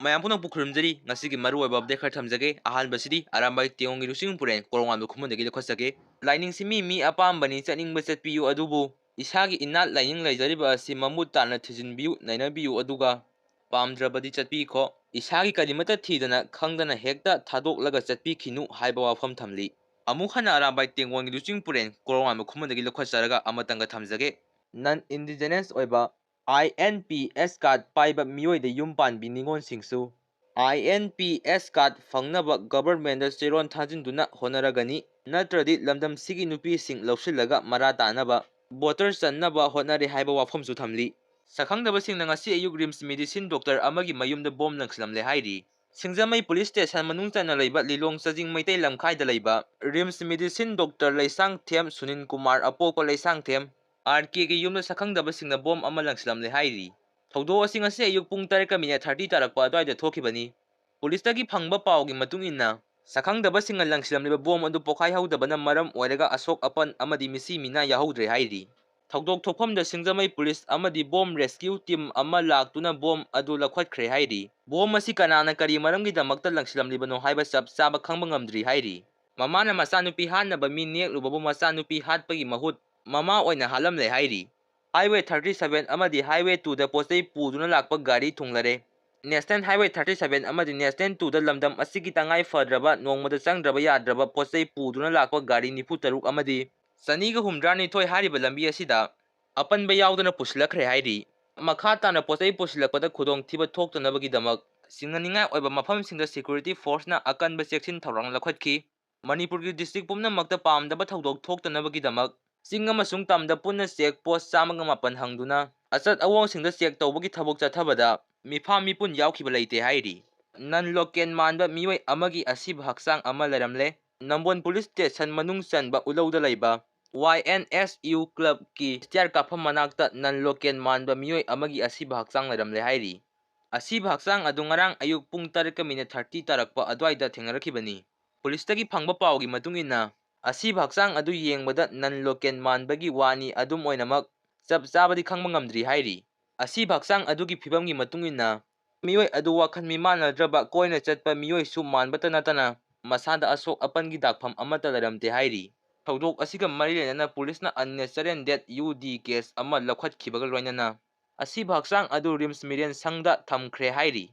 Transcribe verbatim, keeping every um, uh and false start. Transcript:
ꯃꯌꯥꯝ ꯄꯨꯝꯅꯃꯛꯄꯨ ꯈꯨꯔꯨꯝꯖꯔꯤ꯫ ꯉꯁꯤꯒꯤ ꯃꯔꯨꯑꯣꯏꯕ ꯑꯞꯗꯦꯠ ꯈꯔ ꯊꯝꯖꯒꯦ꯫ ꯑꯍꯥꯟꯕꯁꯤꯗꯤ ꯑꯔꯥꯝꯕꯥꯏ ꯇꯦꯡꯉꯣꯡꯒꯤ ꯂꯨꯆꯤꯡ ꯄꯨꯔꯦꯟ ꯀꯣꯔꯣꯉꯥꯟꯕ ꯈꯨꯃꯟꯗꯒꯤ ꯂꯧꯈꯠꯆꯒꯦ꯫ ꯂꯥꯏꯅꯤꯡꯁꯤ ꯃꯤ ꯃꯤ ꯑꯄꯥꯝꯕꯅꯤ, ꯆꯠꯅꯤꯡꯕ ꯆꯠꯄꯤꯌꯨ, ꯑꯗꯨꯕꯨ ꯏꯁꯥꯒꯤ ꯏꯅꯥꯠ ꯂꯥꯏꯅꯤꯡ ꯂꯩꯖꯔꯤꯕ ꯑꯁꯤ ꯃꯃꯨꯠ ꯇꯥꯅ ꯊꯤꯖꯤꯟꯕꯤꯌꯨ, ꯅꯩꯅꯕꯤꯌꯨ, ꯑꯗꯨꯒ ꯄꯥꯝꯗ꯭ꯔꯕꯗꯤ ꯆꯠꯄꯤꯈꯣ꯫ ꯏꯁꯥꯒꯤ ꯀꯔꯤꯃꯠꯇ ꯊꯤꯗꯅ ꯈꯪꯗꯅ ꯍꯦꯛꯇ ꯊꯥꯗꯣꯛꯂꯒ ꯆꯠꯄꯤꯈꯤꯅꯨ ꯍꯥꯏꯕ ꯋꯥꯐꯝ ꯊꯝꯂꯤ꯫ ꯑꯃꯨꯛ ꯍꯟꯅ ꯑꯔꯥꯝꯕꯥꯏ ꯇꯦꯡꯉꯣꯡꯒꯤ ꯂꯨꯆꯤꯡ ꯄꯨꯔꯦꯟ ꯀꯣꯔꯣꯉꯥꯟꯕ ꯈꯨꯃꯟꯗꯒꯤ ꯂꯧꯈꯠꯆꯔꯒ ꯑꯃꯇꯪꯒ ꯊꯝꯖꯒꯦ꯫ ꯅꯟ ꯏꯟꯗꯤꯖꯦꯅꯁ ꯑꯣꯏꯕ ꯑꯥꯏ ꯑꯦꯟ ꯄꯤ ꯑꯦꯁ ꯀꯥꯔꯗ ꯄꯥꯏꯕ ꯃꯤꯑꯣꯏꯗ ꯌꯨꯝ ꯄꯥꯟꯕꯤ ꯅꯤꯉꯣꯜꯁꯤꯡꯁꯨ ꯑꯥꯏ ꯑꯦꯟ ꯄꯤ ꯑꯦꯁ ꯀꯥꯔꯗ ꯐꯪꯅꯕ ꯒꯚꯔꯟꯃꯦꯟꯗ ꯆꯦꯔꯣꯟ ꯊꯥꯖꯤꯟꯗꯨꯅ ꯍꯣꯠꯅꯔꯒꯅꯤ꯫ ꯅꯠꯇ꯭ꯔꯗꯤ ꯂꯝꯗꯝꯁꯤꯒꯤ ꯅꯨꯄꯤꯁꯤꯡ ꯂꯧꯁꯤꯜꯂꯒ ꯃꯔꯥ ꯇꯥꯅꯕ ꯚꯣꯇꯔ ꯆꯟꯅꯕ ꯍꯣꯠꯅꯔꯦ ꯍꯥꯏꯕ ꯋꯥꯐꯝꯁꯨ ꯊꯝꯂꯤ꯫ ꯁꯛꯈꯪꯗꯕꯁꯤꯡꯅ ꯉꯁꯤ ꯑꯌꯨꯛ ꯔꯤꯝꯁ ꯃꯦꯗꯤꯁꯤꯟ ꯗꯣꯛꯇꯔ ꯑꯃꯒꯤ ꯃꯌꯨꯝꯗ ꯕꯣꯝ ꯂꯪꯁꯤꯜꯂꯝꯂꯦ ꯍꯥꯏꯔꯤ꯫ ꯁꯤꯡꯖꯃꯩ ꯄꯨꯂꯤꯁ ꯁ꯭ꯇꯦꯁꯟ ꯃꯅꯨꯡ ꯆꯟꯅ ꯂꯩꯕ ꯂꯤꯂꯣꯡ ꯆꯥꯖꯤꯡ ꯃꯩꯇꯩ ꯂꯝꯈꯥꯏꯗ ꯂꯩꯕ RIMS medicine doctor Leishangthem Sunil Kumar, ꯑꯄꯣꯛꯄ ꯂꯩꯁꯥꯡꯊꯦꯝ, ꯑꯥꯔ ꯀꯦꯒꯤ ꯌꯨꯝꯗ ꯁꯛꯈꯪꯗꯕꯁꯤꯡꯅ ꯕꯣꯝ ꯑꯃ ꯂꯪꯁꯤꯜꯂꯝꯂꯦ ꯍꯥꯏꯔꯤ꯫ ꯊꯧꯗꯣꯛ ꯑꯁꯤ ꯉꯁꯤ ꯑꯌꯨꯛ ꯄꯨꯡ ꯇꯔꯦꯠꯀ ꯃꯤꯅꯤꯠ ꯊꯥꯔꯇꯤ ꯇꯥꯔꯛꯄ ꯑꯗꯨꯋꯥꯏꯗ ꯊꯣꯛꯈꯤꯕꯅꯤ꯫ ꯄꯨꯂꯤꯁꯇꯒꯤ ꯐꯪꯕ ꯄꯥꯎꯒꯤ ꯃꯇꯨꯡ ꯏꯟꯅ, ꯁꯛꯈꯪꯗꯕꯁꯤꯡꯅ ꯂꯪꯁꯤꯜꯂꯝꯂꯤꯕ ꯕꯣꯝ ꯑꯗꯨ ꯄꯣꯈꯥꯏꯍꯧꯗꯕꯅ ꯃꯔꯝ ꯑꯣꯏꯔꯒ ꯑꯁꯣꯛ ꯑꯄꯟ ꯑꯃꯗꯤ ꯃꯤꯁꯤ ꯃꯤꯅꯥ ꯌꯥꯎꯍꯧꯗ꯭ꯔꯦ ꯍꯥꯏꯔꯤ꯫ ꯊꯧꯗꯣꯛ ꯊꯣꯛꯐꯝꯗ ꯁꯤꯡꯖꯃꯩ ꯄꯨꯂꯤꯁ ꯑꯃꯗꯤ ꯕꯣꯝ ꯔꯦꯁꯀ꯭ꯌꯨ ꯇꯤꯝ ꯑꯃ ꯂꯥꯛꯇꯨꯅ ꯕꯣꯝ ꯑꯗꯨ ꯂꯧꯈꯠꯈ꯭ꯔꯦ ꯍꯥꯏꯔꯤ꯫ ꯕꯣꯝ ꯑꯁꯤ ꯀꯅꯥꯅ ꯀꯔꯤ ꯃꯔꯝꯒꯤꯗꯃꯛꯇ ꯂꯪꯁꯤꯜꯂꯝꯂꯤꯕꯅꯣ ꯍꯥꯏꯕ ꯆꯞ ꯆꯥꯕ ꯈꯪꯕ ꯉꯝꯗ꯭ꯔꯤ ꯍꯥꯏꯔꯤ꯫ ꯃꯃꯥꯅ ꯃꯆꯥꯅꯨꯄꯤ ꯍꯥꯠꯅꯕ ꯃꯤ ꯅꯦꯛꯂꯨꯕꯕꯨ ꯃꯆꯥꯅꯨꯄꯤ ꯍꯥꯠꯄꯒꯤ ꯃꯍꯨꯠ ꯃꯃꯥ ꯑꯣꯏꯅ ꯍꯥꯠꯂꯝꯂꯦ ꯍꯥꯏꯔꯤ꯫ ꯍꯥꯏꯋꯦ ꯊꯥꯔꯇꯤ ꯁꯚꯦꯟ ꯑꯃꯗꯤ ꯍꯥꯏꯋꯦ ꯇꯨꯗ ꯄꯣꯠꯆꯩ ꯄꯨꯗꯨꯅ ꯂꯥꯛꯄ ꯒꯥꯔꯤ ꯊꯨꯡꯂꯔꯦ꯫ ꯅꯦꯁꯅꯦꯜ ꯍꯥꯏꯋꯦ ꯊꯥꯔꯇꯤ ꯁꯚꯦꯟ ꯑꯃꯗꯤ ꯅꯦꯁꯅꯦꯜ ꯇꯨꯗ ꯂꯝꯗꯝ ꯑꯁꯤꯒꯤ ꯇꯉꯥꯏ ꯐꯗ꯭ꯔꯕ ꯅꯣꯡꯃꯗ ꯆꯪꯗ꯭ꯔꯕ ꯌꯥꯗ꯭ꯔꯕ ꯄꯣꯠꯆꯩ ꯄꯨꯗꯨꯅ ꯂꯥꯛꯄ ꯒꯥꯔꯤ ꯅꯤꯐꯨ ꯇꯔꯨꯛ ꯑꯃꯗꯤ ꯆꯅꯤꯒ ꯍꯨꯝꯗ꯭ꯔꯥ ꯅꯤꯊꯣꯏ ꯍꯥꯏꯔꯤꯕ ꯂꯝꯕꯤ ꯑꯁꯤꯗ ꯑꯄꯟꯕ ꯌꯥꯎꯗꯅ ꯄꯨꯁꯤꯜꯂꯛꯈ꯭ꯔꯦ ꯍꯥꯏꯔꯤ꯫ ꯃꯈꯥ ꯇꯥꯅ ꯄꯣꯠꯆꯩ ꯄꯨꯁꯤꯜꯂꯛꯄꯗ ꯈꯨꯗꯣꯡꯊꯤꯕ ꯊꯣꯛꯇꯅꯕꯒꯤꯗꯃꯛ ꯆꯤꯡꯅꯅꯤꯡꯉꯥꯏ ꯑꯣꯏꯕ ꯃꯐꯝꯁꯤꯡꯗ ꯁꯦꯀ꯭ꯌꯨꯔꯤꯇꯤ ꯐꯣꯔꯁꯅ ꯑꯀꯟꯕ ꯆꯦꯛꯁꯤꯟ ꯊꯧꯔꯥꯡ ꯂꯧꯈꯠꯈꯤ꯫ ꯃꯅꯤꯄꯨꯔꯒꯤ ꯗꯤꯁꯇ꯭ꯔꯤꯛ ꯄꯨꯝꯅꯃꯛꯇ ꯄꯥꯝꯗꯕ ꯊꯧꯗꯣꯛ ꯊꯣꯛꯇꯅꯕꯒꯤꯗꯃꯛ ꯆꯤꯡ ꯑꯃꯁꯨꯡ ꯇꯝꯗ ꯄꯨꯟꯅ ꯆꯦꯛ ꯄꯣꯁ ꯆꯥꯝꯃꯒ ꯃꯥꯄꯟ ꯍꯪꯗꯨꯅ ꯑꯆꯠ ꯑꯋꯣꯡꯁꯤꯡꯗ ꯆꯦꯛ ꯇꯧꯕꯒꯤ ꯊꯕꯛ ꯆꯠꯊꯕꯗ ꯃꯤꯐꯥ ꯃꯤꯄꯨꯟ ꯌꯥꯎꯈꯤꯕ ꯂꯩꯇꯦ ꯍꯥꯏꯔꯤ꯫ ꯅꯟ ꯂꯣꯀꯦꯜ ꯃꯥꯟꯕ ꯃꯤꯑꯣꯏ ꯑꯃꯒꯤ ꯑꯁꯤꯕ ꯍꯛꯆꯥꯡ ꯑꯃ ꯂꯩꯔꯝꯂꯦ꯫ ꯅꯝꯕꯣꯜ ꯄꯨꯂꯤꯁ ꯁ꯭ꯇꯦꯁꯟ ꯃꯅꯨꯡ ꯆꯟꯕ ꯎꯂꯧꯗ ꯂꯩꯕ ꯋꯥꯏ ꯑꯦꯟ ꯑꯦꯁ ꯌꯨ ꯀ꯭ꯂꯕꯀꯤ ꯁ꯭ꯇꯤꯌꯥꯔ ꯀꯥꯞꯐꯝ ꯃꯅꯥꯛꯇ ꯅꯟ ꯂꯣꯀꯦꯜ ꯃꯥꯟꯕ ꯃꯤꯑꯣꯏ ꯑꯃꯒꯤ ꯑꯁꯤꯕ ꯍꯛꯆꯥꯡ ꯂꯩꯔꯝꯂꯦ ꯍꯥꯏꯔꯤ꯫ ꯑꯁꯤꯕ ꯍꯛꯆꯥꯡ ꯑꯗꯨ ꯉꯔꯥꯡ ꯑꯌꯨꯛ ꯄꯨꯡ ꯇꯔꯦꯠꯀ ꯃꯤꯅꯤꯠ ꯊꯥꯔꯇꯤ ꯇꯥꯔꯛꯄ ꯑꯗꯨꯋꯥꯏꯗ ꯊꯦꯡꯅꯔꯛꯈꯤꯕꯅꯤ꯫ ꯄꯨꯂꯤꯁꯇꯒꯤ ꯐꯪꯕ ꯄꯥꯎꯒꯤ ꯃꯇꯨꯡ ꯏꯟꯅ, ꯑꯁꯤꯕ ꯍꯛꯆꯥꯡ ꯑꯗꯨ ꯌꯦꯡꯕꯗ ꯅꯟ ꯂꯣꯀꯦꯜ ꯃꯥꯟꯕꯒꯤ ꯋꯥꯅꯤ, ꯑꯗꯨꯝ ꯑꯣꯏꯅꯃꯛ ꯆꯞ ꯆꯥꯕꯗꯤ ꯈꯪꯕ ꯉꯝꯗ꯭ꯔꯤ ꯍꯥꯏꯔꯤ꯫ ꯑꯁꯤꯕ ꯍꯛꯆꯥꯡ ꯑꯗꯨꯒꯤ ꯐꯤꯕꯝꯒꯤ ꯃꯇꯨꯡ ꯏꯟꯅ, ꯃꯤꯑꯣꯏ ꯑꯗꯨ ꯋꯥꯈꯜ ꯃꯤꯃꯥꯟꯅꯗ꯭ꯔꯕ ꯀꯣꯏꯅ ꯆꯠꯄ ꯃꯤꯑꯣꯏꯁꯨ ꯃꯥꯟꯕꯇ ꯅꯠꯇꯅ ꯃꯁꯥꯗ ꯑꯁꯣꯛ ꯑꯄꯟꯒꯤ ꯗꯥꯛꯐꯝ ꯑꯃꯠꯇ ꯂꯩꯔꯝꯗꯦ ꯍꯥꯏꯔꯤ꯫ ꯊꯧꯗꯣꯛ ꯑꯁꯤꯒ ꯃꯔꯤ ꯂꯩꯅꯅ ꯄꯨꯂꯤꯁꯅ Unnatural Death, U D, case ꯑꯃ ꯂꯧꯈꯠꯈꯤꯕꯒ ꯂꯣꯏꯅꯅ ꯑꯁꯤꯕ ꯍꯛꯆꯥꯡ ꯑꯗꯨ ꯔꯤꯝꯁ ꯃꯤꯔꯦꯟ ꯁꯪꯗ ꯊꯝꯈ꯭ꯔꯦ ꯍꯥꯏꯔꯤ꯫